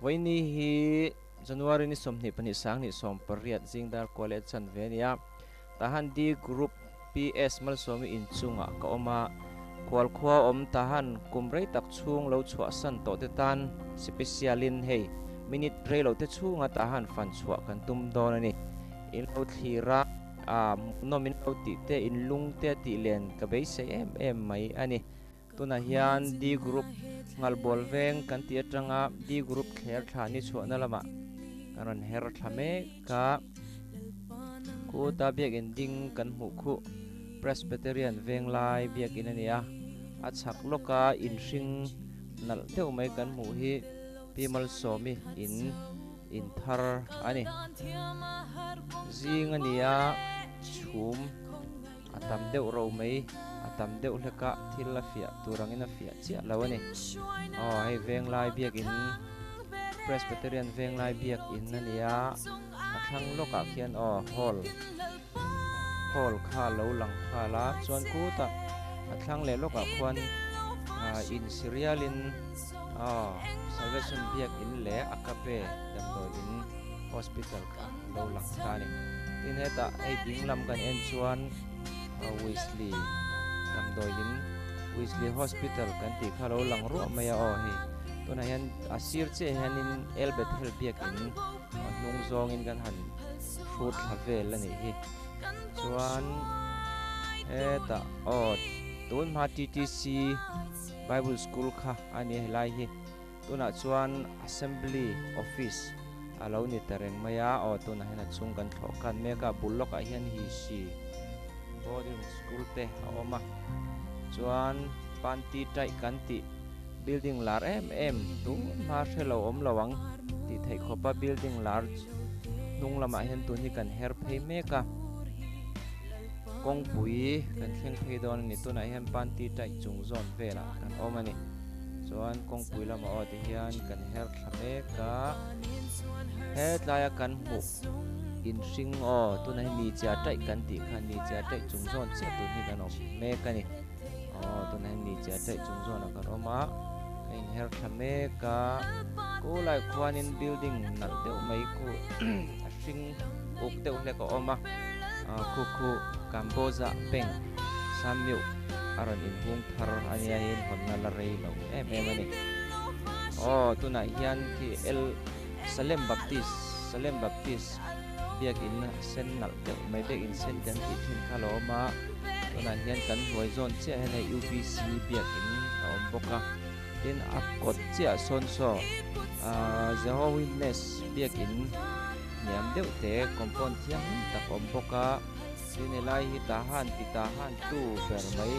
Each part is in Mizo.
Vawiini hi January ni 22 2018 zing dar kua leh chanve a ni a, Tahan D Group PS Malsawmi inchungah ka awm a, khualkhua awm Tahan kum rei tak chhung lo chhuahsan tawh te tan special in hei minute rei lo te chhunga Tahan fan chhuah kan tum dawn a ni. In lo thlir a, a hmuhnawm in lo tih te, in lung te a tih len ka beisei em em mai a ni. Tunah hian D Group Nghalbual veng kan tih atanga D Group thler thla ni chhuahna lamah kan rawn her thla mek a. Khuta biakin ding kan hmuh khuh Presbyterian Venglai biakin a ni a. A chhak lawka inhring nalh deuh mai kan hmuh hi Pi Malsawmi in in thar a ni. Zing a ni a, chhum a tam deuh ro mai, a tam deuh hlek a, thil a fiah tur angin a fiah chiah lo a ni. Aw hei Venglai biakin Presbyterian Venglai biakin a ni a, a thlang lawkah khian aw hall hall kha a lo lang nghal a, chuan khutah a thlang leh lawkah khuan ah in sirialin aw Salvation biakin leh Agape damdawi in hospital kha a lo lang ta a ni. Tin hetah hei ding lam kan en chuan Wesley damdawi in Wesley hospital kan tih kha a lo lang ruah mai a aw hei tunah hian a sir chiah hianin El Bethel biakin a hnung zawngin kan han hrut thla vel a nih hi chuan hetah aw tun hma TTC Bible school kha a ni a helai hi. Tunah chuan Assembly Office a lo ni ta reng mai a, aw tunah hian a chhung kan thlawh khan mek a, bul lawkah hian Hisi Boarding School te a awm a, chuan Panti Taih kan tih building lar em em tun hma hre lo awm lo ang tih theih khawpa building lar hnung lamah hian tun hi kan her phei mek a, kawngpui kan thleng phei dawn a ni, tunah hian Panti Taih chung zawn velah kan awm a ni. Chuan kawngpui lamah aw ti hian kan her thla mek a, hetlaia kan hmuh inhring aw tunah hi ni chia taih kan tih kha ni chia taih chung zawn chiah tun hi kan awm mek a ni aw tunah hian ni chia taih chung zawnah kan awm a ka inher thla mek a khulai khuanin building nalh deuh mai khu a hring uk deuh hlek a awm a khu khu Kamboja bank Samyuh a rawn inhung thar a nia hi hawnna la rei lo em em a ni. Aw tunah hian khi El Salem Baptist Salem Baptist biakin sen nalh deuh mai biakin sen kan tih thin kha lo awm a tunah hian kan hnuai zawn chiah hian hei UPC biakin a awm bawk a tin a kawt chiah sawn saw ahh Jehovah Witness biakin hniam deuh te compound thianghlim tak a awm bawk a. Tin helai hi Tahan ti Tahan tu ber mai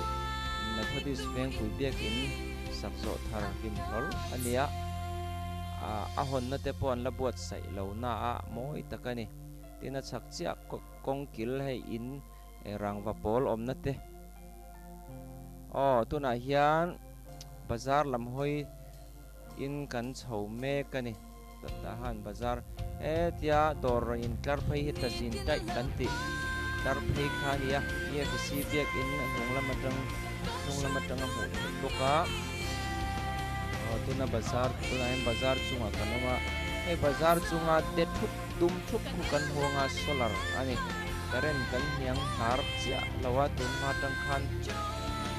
Methodist Vengpui biakin sak zawh thar hlim hlawl a nia. A hawnna te pawh an la buatsaih lo na a mawi tak a ni. Tin a chhak chiah kawng kil hei in rangva pawl awmna te. Aw tunah hian bazar lam hawi in kan chho mek a ni. Tahan bazar hetia dawr rawn in tlar phei hi tazin taih kan tih tlar phei kha a nia EFC biakin a hnung lam atang hnung lam atang a hmuh theih bawk a aw tuna bazar tunah hian bazar chungah kan awm a hei bazar chunga te thup dum thup khu kan hmu anga solar a ni current kan hniang hnar chiah lo a tun hma atang khan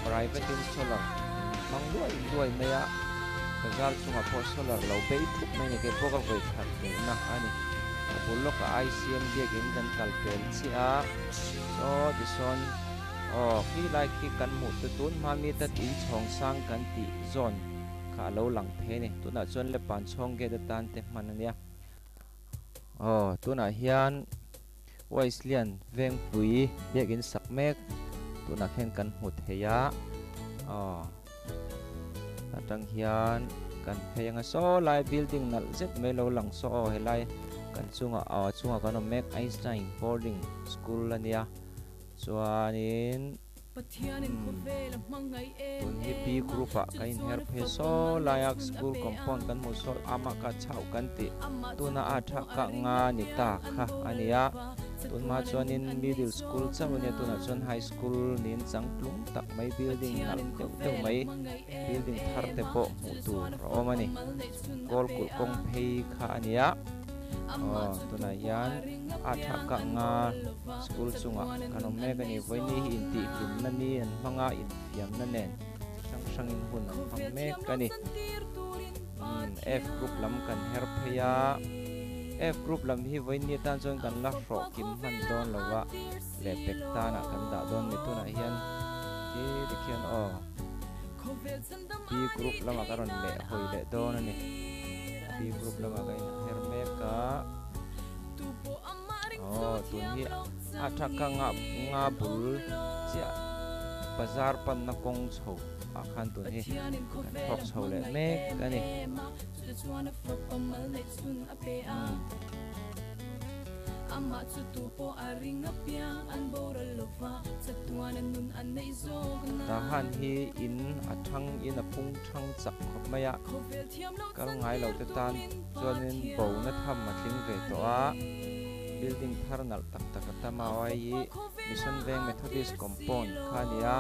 private in solar hmang luai luai mai a. Bazar chungah pawh solar lo bei thup mai ni kei pawh ka vawi khat hmuhna a ni. A bul lawkah ICM biakin kan kal pel chiah a, saw tisawn aw khi lai khi kan hmuh chu tun hma mi tat in chhawng sang kan tih zawn kha a lo lang thei a ni. Tunah chuan Lepan chhawng gate atan te hman a nia. Aw tunah hian Wesleyan Vengpui biakin sak mek tunah khian kan hmu thei a, aw. Atang hian kan phei anga saw lai building nalh zet mai lo lang saw aw helai kan chungah aw a chungah kan awm mek Einstein boarding school a nia chuanin tun hi B group ah kan inher phei saw laia school compound kan hmuh saw amah kha chauh kan tih tuna a tha kah nga ni ta kha a nia. Tunhma chuanin middle school chauh a nia tunah chuan high school niin changtlung tak mai building nalh deuh deuh mai building thar te pawh hmuh tur a awm a ni. Kawl kulh kawng phei kha a nia. Aw tunah hian a tha kah nga school chungah kan awm mek a ni. Vawiini hi intihhlimna ni an hmang a, infiamna nen chi hrang hrangin hun an hmang mek a ni. Umm F group lam kan her phei a, F group lam hi vawiini atan chuan kan la hrawh kim hman dawn lo va, lehpek tanah kan dah dawn ni tunah hian khi tikhian aw B group lamah ka rawn leh hawi leh dawn a ni. B group lamah ka inher mek a, aw tun hi a tha ka nga nga bul chiah bazar panna kawng chho ah khan tun hi kan thawk chho leh mek a ni. Tahan hi in a thang in a pung thang chak khawp mai a, kal ngai lo te tan chuanin bo na tham a tling ve tawh a, building thar nalh tak tak a tam a awai hi Mission Veng Methodist compound kha a ni a,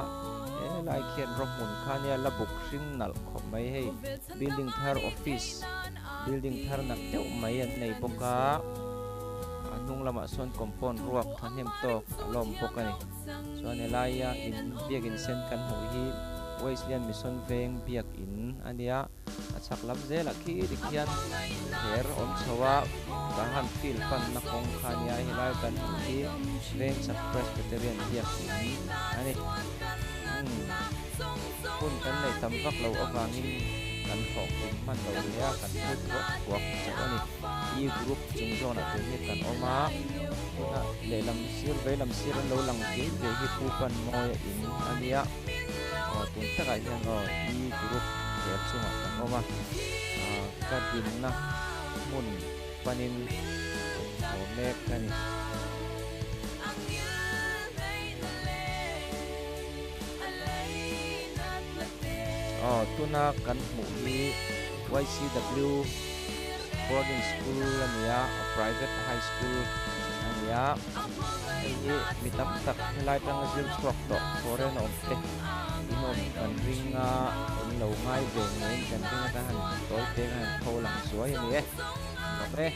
helai khian rawhmun kha a nia la buk hring nalh khawp mai hei building thar office building thar nalh deuh mai an nei bawk a, a hnung lamah sawn compound ruak thahnem tawk a lawm bawk a ni. Chuan helaia in biakin sen kan hmuh hi Wesleyan Mission Veng biakin a nia, a chhak lam zelah khi tikhian ther awm chho a, Tahan field panna kawng kha a nia, helai kan hmuh hi Vengchhak Presbyterian biakin a ni. Umm hun kan neih tam vak loh avangin kan hlawhpui hman lo hle a, kan phut thuak thuak chauh a ni. E group chung zawnah tur hi kan awm a, tuna lehlam sir veilam sir an lo lang viai viai hi Pu Panmawia in a nia, aw tun takah hian aw E group ther chungah kan awm a, ah ka dinna hmun panin haw mek a ni. Aw tuna kan hmuh hi YCW. Boarding school a ni a, a private high school a ni a, hei hi mi tam tak helai atanga zir chhuak tawh foreign a awm te in awm kan ring a, in lo ngai ve ngeiin kan ring a, kan han tawi te kan han pho lang zuai a ni e, nuam e.